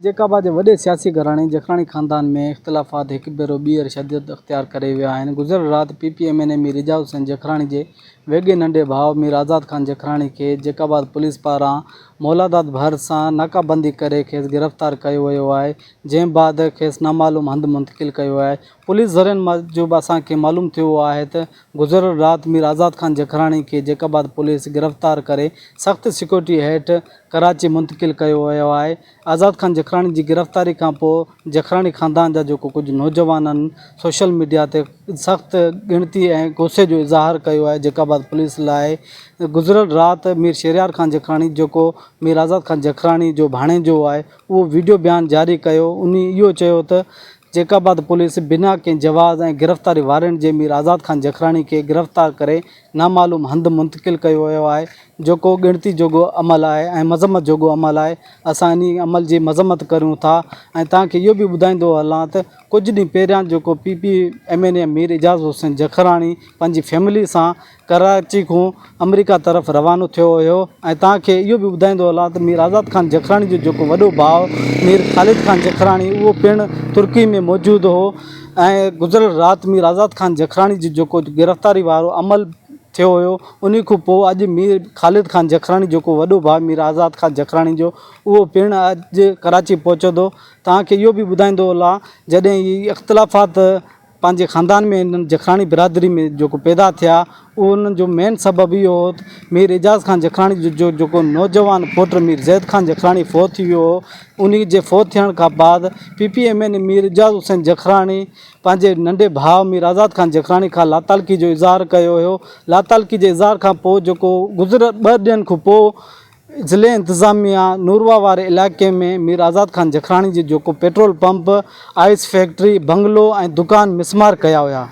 Jacob آباد جي وڏي سياسي گهراڻي جکراڻي خاندان ۾ اختلافات هڪ ڀيرو ٻيهر شدت اختيار ڪري ويا آهن. گذريل رات P P M N A Mir Ijaz Hussain Jakhrani جي ويڳي ننڍي ڀاء مير آزاد خان جکراڻي کي جيڪب آباد پوليس پاران مولاداد ڀرسان ناڪابندي ڪري کيس گرفتار ڪيو ويو آهي جنهن بعد کيس نامعلوم هنڌ منتقل ڪيو ويو آهي. پوليس ذريعن موجب اسان کي معلوم ٿيو آهي ته گذريل رات مير آزاد خان جکراڻي کي جيڪب آباد پوليس گرفتار ڪري سخت سيڪيورٽي هيٺ ڪراچي منتقل ڪيو ويو آهي. آزاد خان جکراڻي جي گرفتاري کانپوء جکراڻي خاندان جا جيڪو ڪجهه نوجوانن سوشل ميڊيا تي سخت ڳڻتي ۽ غصي جو اظهار ڪيو آهي جيڪب آباد پوليس لاء گذريل رات مير شهريار خان جکراڻي جيڪو مير آزاد خان جکراڻي جو ڀاڻيجو آهي اهو ويڊيو بيان جاري ڪيو انهي اهو چيو ته جيڪب آباد پوليس بنا ڪنهن جواز ۽ گرفتاري وارنٽ جي مير آزاد خان جکراڻي کي گرفتار ڪري نامعلوم هنڌ منتقل ڪيو ويو آهي جيڪو ڳڻتي جوڳو عمل آهي ۽ مذمت جوڳو عمل آهي اسان انهي عمل جي مذمت ڪريون ٿا ۽ توهان کي اهو به ٻڌائيندو هلان ته ڪجهه ڏينهن پهريان جيڪو P P M N A Mir Ijaz Hussain Jakhrani پنهنجي فيملي سان ڪراچي کان آمريڪا طرف روانو ٿيو هيو ۽ توهان کي اهو به ٻڌائيندو هلان ته مير آزاد خان جکراڻي جو جيڪو وڏو ڀاء مير خالد خان جکراڻي اهو پڻ ترڪي ۾ موجود هو ۽ گذريل رات مير آزاد خان جکراڻي جو جيڪو گرفتاري وارو عمل ٿيو هيو انهي کان پوء اڄ مير خالد خان جکراڻي جيڪو وڏو ڀاء مير آزاد خان جکراڻي جو اهو پڻ اڄ ڪراچي پهچندو توهان کي اهو به ٻڌائيندو هلان جڏهن هي اختلافات پنهنجي خاندان ۾ هنن جکراڻي برادري ۾ جيڪو پيدا ٿيا اهو انهن جو مين سبب اهو هو ته مير اعجاز خان جکراڻي جو جيڪو نوجوان پٽ مير زيد خان جکراڻي فوت ٿي ويو هو انهي جي فوت ٿيڻ کان بعد P P M N A Mir Ijaz Hussain Jakhrani پنهنجي ننڍي ڀاء مير آزاد خان جکراڻي کان لاتعلقي جو اظهار ڪيو هيو. لاتعلقي جي اظهار کان پوء جيڪو گذريل ٻه ڏينهن کان پوء ضلعي انتظاميا نورواهه واري علائقي ۾ مير آزاد خان جکراڻي جي جيڪو petrol pump, ice factory, bungalow ۽ دڪان مسمار ڪيا هيا.